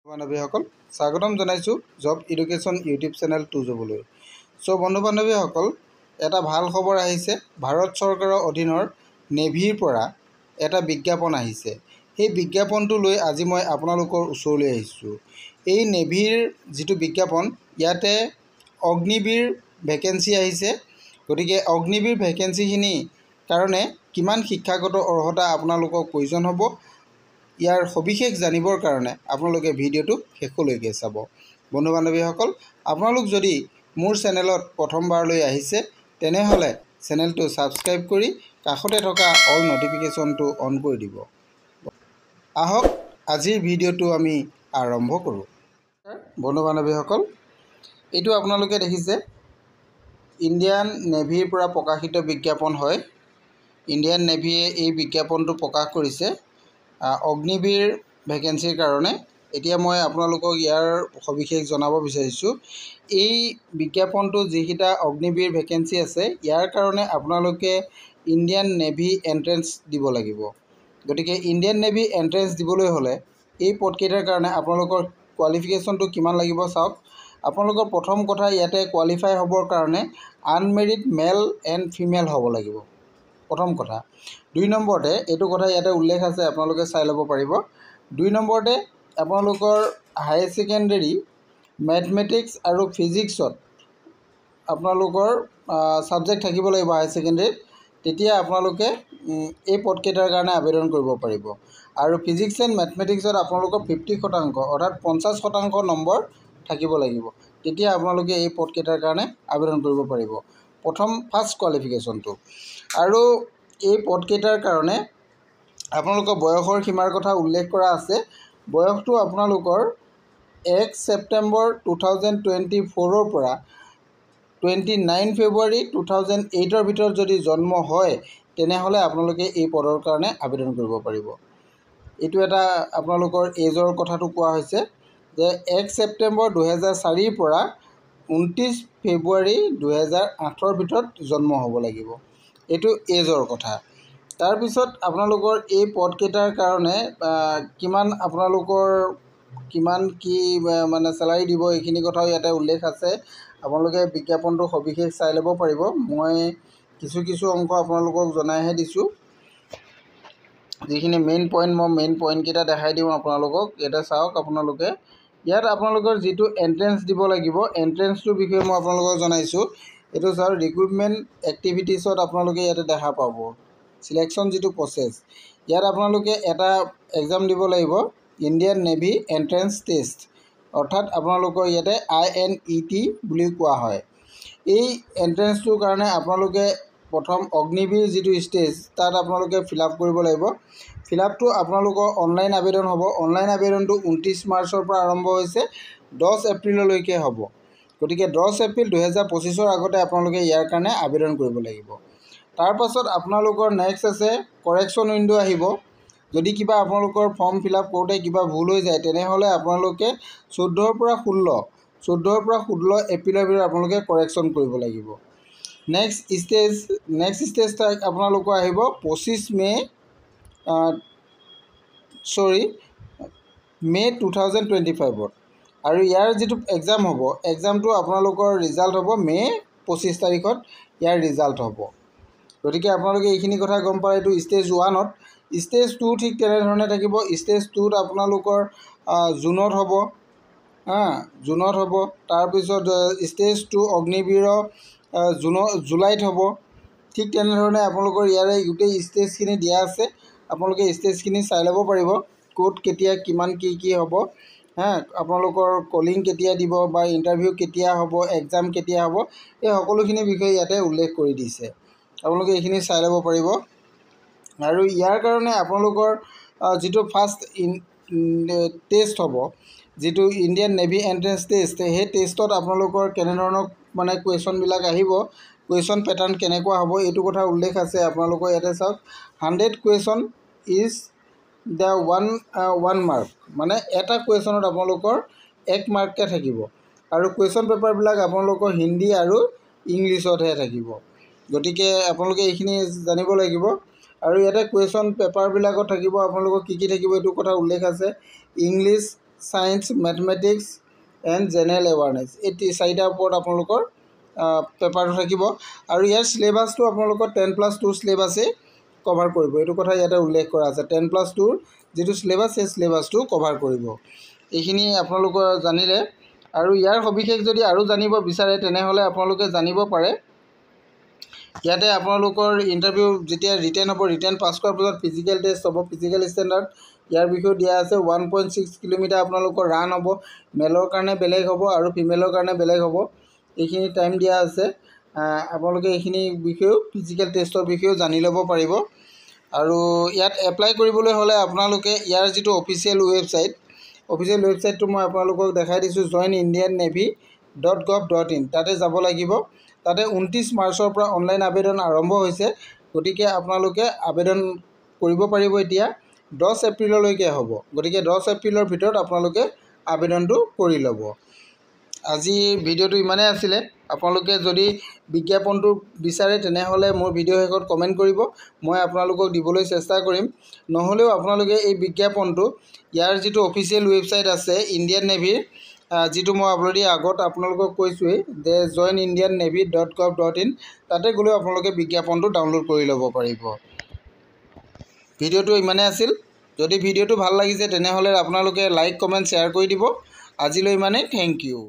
বান্ধৱীসকল, স্বাগতম জনাইছোঁ job education YouTube channel two জবলৈ। চ' বন্ধু বান্ধৱীসকল, এটা ভাল খবৰ আহিছে। ভাৰত চৰকাৰৰ অধীনৰ নেভিৰ পৰা এটা বিজ্ঞাপন আহিছে। সেই বিজ্ঞাপনটো লৈ আজি মই আপোনালোকৰ ওচৰলৈ আহিছোঁ। এই নেভিৰ যিটো বিজ্ঞাপন, ইয়াতে অগ্নিবীৰ ভেকেঞ্চি আহিছে। গতিকে অগ্নিবীৰ ভেকেঞ্চিখিনি কাৰণে কিমান শিক্ষাগত অৰ্হতা আপোনালোকক প্ৰয়োজন হ'ব, ইয়াৰ সবিশেষ জানিবৰ কাৰণে আপোনালোকে ভিডিঅ'টো শেষলৈকে চাব। বন্ধু বান্ধৱীসকল, আপোনালোক যদি মোৰ চেনেলত প্ৰথমবাৰলৈ আহিছে, তেনেহ'লে চেনেলটো ছাবস্ক্ৰাইব কৰি কাষতে থকা অল ন'টিফিকেশ্যনটো অন কৰি দিব। আহক, আজিৰ ভিডিঅ'টো আমি আৰম্ভ কৰোঁ। বন্ধু বান্ধৱীসকল, এইটো আপোনালোকে দেখিছে, ইণ্ডিয়ান নেভিৰ পৰা প্ৰকাশিত বিজ্ঞাপন হয়। ইণ্ডিয়ান নেভিয়ে এই বিজ্ঞাপনটো প্ৰকাশ কৰিছে অগ্নিবীৰ ভেকেঞ্চিৰ কাৰণে। এতিয়া মই আপোনালোকক ইয়াৰ সবিশেষ জনাব বিচাৰিছোঁ। এই বিজ্ঞাপনটো যিকেইটা অগ্নিবীৰ ভেকেঞ্চি আছে, ইয়াৰ কাৰণে আপোনালোকে ইণ্ডিয়ান নেভি এণ্ট্ৰেঞ্চ দিব লাগিব। গতিকে ইণ্ডিয়ান নেভি এণ্ট্ৰেঞ্চ দিবলৈ হ'লে এই পদকেইটাৰ কাৰণে আপোনালোকৰ কোৱালিফিকেশ্যনটো কিমান লাগিব চাওক। আপোনালোকৰ প্ৰথম কথা, ইয়াতে কোৱালিফাই হ'বৰ কাৰণে আনমেৰিড মেল এণ্ড ফিমেল হ'ব লাগিব, প্ৰথম কথা। দুই নম্বৰতে এইটো কথা ইয়াতে উল্লেখ আছে, আপোনালোকে চাই ল'ব পাৰিব। দুই নম্বৰতে আপোনালোকৰ হায়াৰ ছেকেণ্ডেৰী মেথমেটিক্স আৰু ফিজিক্সত আপোনালোকৰ ছাবজেক্ট থাকিব লাগিব হায়াৰ ছেকেণ্ডেৰীত, তেতিয়া আপোনালোকে এই পদকেইটাৰ কাৰণে আবেদন কৰিব পাৰিব। আৰু ফিজিক্স এণ্ড মেথমেটিক্সত আপোনালোকৰ 50%, অৰ্থাৎ 50% নম্বৰ থাকিব লাগিব, তেতিয়া আপোনালোকে এই পদকেইটাৰ কাৰণে আবেদন কৰিব পাৰিব। প্ৰথম ফাৰ্ষ্ট কোৱালিফিকেশ্যনটো। আৰু এই পদকেইটাৰ কাৰণে আপোনালোকৰ বয়সৰ সীমাৰ কথা উল্লেখ কৰা আছে। বয়সটো আপোনালোকৰ 1 ছেপ্টেম্বৰ 2024ৰ পৰা 29 ফেব্ৰুৱাৰী 2008ৰ ভিতৰত যদি জন্ম হয়, তেনেহ'লে আপোনালোকে এই পদৰ কাৰণে আবেদন কৰিব পাৰিব। এইটো এটা আপোনালোকৰ এইজৰ কথাটো কোৱা হৈছে যে 1 ছেপ্টেম্বৰ 2004ৰ পৰা 29 ফেব্ৰুৱাৰী 2008ৰ ভিতৰত জন্ম হ'ব লাগিব। এইটো এইজৰ কথা। তাৰপিছত আপোনালোকৰ এই পদকেইটাৰ কাৰণে কিমান আপোনালোকৰ কিমান কি মানে চেলাৰী দিব, এইখিনি কথাও ইয়াতে উল্লেখ আছে। আপোনালোকে বিজ্ঞাপনটো সবিশেষ চাই ল'ব পাৰিব। মই কিছু কিছু অংশ আপোনালোকক জনাইহে দিছোঁ। যিখিনি মেইন পইণ্ট, মই মেইন পইণ্টকেইটা দেখাই দিওঁ আপোনালোকক। ইয়াতে চাওক আপোনালোকে, ইয়াত আপোনালোকৰ যিটো এণ্ট্ৰেঞ্চ দিব লাগিব, এণ্ট্ৰেঞ্চটোৰ বিষয়ে মই আপোনালোকক জনাইছোঁ। এইটো চাওক, ৰিক্ৰুইটমেণ্ট এক্টিভিটিছত আপোনালোকে ইয়াতে দেখা পাব চিলেকশ্যন যিটো প্ৰচেছ। ইয়াত আপোনালোকে এটা এক্সাম দিব লাগিব, ইণ্ডিয়ান নেভি এণ্ট্ৰেঞ্চ টেষ্ট, অৰ্থাৎ আপোনালোকৰ ইয়াতে আইএনইটি বুলি কোৱা হয়। এই এণ্ট্ৰেঞ্চটোৰ কাৰণে আপোনালোকে প্ৰথম অগ্নিবীৰ যিটো ষ্টেজ, তাত আপোনালোকে ফিল আপ কৰিব লাগিব। ফিল আপটো আপোনালোকৰ অনলাইন আবেদন হ'ব। অনলাইন আবেদনটো 29 মাৰ্চৰ পৰা আৰম্ভ হৈছে, 10 এপ্ৰিললৈকে হ'ব। গতিকে 10 এপ্ৰিল 2025ৰ আগতে আপোনালোকে ইয়াৰ কাৰণে আবেদন কৰিব লাগিব। তাৰপাছত আপোনালোকৰ নেক্সট আছে কাৰেকশ্যন উইণ্ড' আহিব। যদি কিবা আপোনালোকৰ ফৰ্ম ফিল আপ কৰোঁতে কিবা ভুল হৈ যায়, তেনেহ'লে আপোনালোকে 14ৰ পৰা 16 এপ্ৰিলৰ ভিতৰত আপোনালোকে কাৰেকশ্যন কৰিব লাগিব। নেক্সট ষ্টেজ আপোনালোকৰ আহিব 25 মে', চৰি, মে' 2025ত। আৰু ইয়াৰ যিটো এক্সাম হ'ব, এক্সামটো আপোনালোকৰ ৰিজাল্ট হ'ব মে' 25 তাৰিখত ইয়াৰ ৰিজাল্ট হ'ব। গতিকে আপোনালোকে এইখিনি কথা গম পালে। এইটো ষ্টেজ ওৱানত। ষ্টেজ টু ঠিক তেনেধৰণে থাকিব। ষ্টেজ টুত আপোনালোকৰ জুনত হ'ব, হা, জুনত হ'ব। তাৰপিছত ষ্টেজ টু অগ্নিবীৰৰ জুনৰ জুলাইত হ'ব। ঠিক তেনেধৰণে আপোনালোকৰ ইয়াৰে গোটেই ষ্টেজখিনি দিয়া আছে। আপোনালোকে ষ্টেজখিনি চাই ল'ব পাৰিব, ক'ত কেতিয়া কিমান কি কি হ'ব, হা, আপোনালোকৰ কলিং কেতিয়া দিব বা ইণ্টাৰভিউ কেতিয়া হ'ব, এক্সাম কেতিয়া হ'ব, এই সকলোখিনিৰ বিষয়ে ইয়াতে উল্লেখ কৰি দিছে। আপোনালোকে এইখিনি চাই ল'ব পাৰিব। আৰু ইয়াৰ কাৰণে আপোনালোকৰ যিটো ফাৰ্ষ্ট ইন টেষ্ট হ'ব, যিটো ইণ্ডিয়ান নেভি এণ্ট্ৰেঞ্চ টেষ্ট, সেই টেষ্টত আপোনালোকৰ কেনেধৰণৰ মানে কুৱেশ্যনবিলাক আহিব, কুৱেশ্যন পেটাৰ্ণ কেনেকুৱা হ'ব, এইটো কথা উল্লেখ আছে আপোনালোকৰ। ইয়াতে চাওক, 100 question is the one one mark, মানে এটা কুৱেশ্যনত আপোনালোকৰ 1 মাৰ্ককৈ থাকিব। আৰু কুৱেশ্যন পেপাৰবিলাক আপোনালোকৰ হিন্দী আৰু ইংলিছতহে থাকিব। গতিকে আপোনালোকে এইখিনি জানিব লাগিব। আৰু ইয়াতে কুৱেশ্যন পেপাৰবিলাকত থাকিব আপোনালোকৰ কি কি থাকিব, এইটো কথা উল্লেখ আছে। English, Science, mathematics and general awareness, এই চাৰিটাৰ ওপৰত আপোনালোকৰ পেপাৰটো থাকিব। আৰু ইয়াৰ চিলেবাছটো আপোনালোকৰ 10+2 চিলেবাছেই কভাৰ কৰিব। এইটো কথা ইয়াতে উল্লেখ কৰা আছে। 10+2ৰ যিটো চিলেবাছ, সেই চিলেবাছটো কভাৰ কৰিব। এইখিনি আপোনালোকৰ জানিলে। আৰু ইয়াৰ সবিশেষ যদি আৰু জানিব বিচাৰে, তেনেহ'লে আপোনালোকে জানিব পাৰে। ইয়াতে আপোনালোকৰ ইণ্টাৰভিউ যেতিয়া ৰিটেন হ'ব, ৰিটেন পাছ কৰাৰ পিছত ফিজিকেল টেষ্ট হ'ব। ফিজিকেল ষ্টেণ্ডাৰ্ড ইয়াৰ বিষয়েও দিয়া আছে। 1.6 কিলোমিটাৰ আপোনালোকৰ ৰান হ'ব। মেলৰ কাৰণে বেলেগ হ'ব আৰু ফিমেলৰ কাৰণে বেলেগ হ'ব। এইখিনি টাইম দিয়া আছে। আপোনালোকে এইখিনি বিষয়েও, ফিজিকেল টেষ্টৰ বিষয়েও জানি ল'ব পাৰিব। আৰু ইয়াত এপ্লাই কৰিবলৈ হ'লে আপোনালোকে ইয়াৰ যিটো অফিচিয়েল ৱেবছাইট, অফিচিয়েল ৱেবছাইটটো মই আপোনালোকক দেখাই দিছোঁ, joinindiannavy.gov.in, তাতে যাব লাগিব। তাতে 29 মাৰ্চৰ পৰা অনলাইন আবেদন আৰম্ভ হৈছে। গতিকে আপোনালোকে আবেদন কৰিব পাৰিব। এতিয়া 10 এপ্ৰিললৈকে হ'ব। গতিকে 10 এপ্ৰিলৰ ভিতৰত আপোনালোকে আবেদনটো কৰি ল'ব। আজিৰ ভিডিঅ'টো ইমানেই আছিলে। আপোনালোকে যদি বিজ্ঞাপনটো বিচাৰে, তেনেহ'লে মোৰ ভিডিঅ' শেষত কমেণ্ট কৰিব, মই আপোনালোকক দিবলৈ চেষ্টা কৰিম। নহ'লেও আপোনালোকে এই বিজ্ঞাপনটো ইয়াৰ যিটো অফিচিয়েল ৱেবছাইট আছে ইণ্ডিয়ান নেভিৰ, যিটো মই অলৰেডি আগত আপোনালোকক কৈছোঁৱেই যে joinindiannavy.gov.in, তাতে গ'লেও আপোনালোকে বিজ্ঞাপনটো ডাউনলোড কৰি ল'ব পাৰিব। ভিডিঅ'টো ইমানেই আছিল। যদি ভিডিঅ'টো ভাল লাগিছে, তেনেহ'লে আপোনালোকে লাইক, কমেণ্ট, শ্বেয়াৰ কৰি দিব। আজিলৈ ইমানেই। Thank U.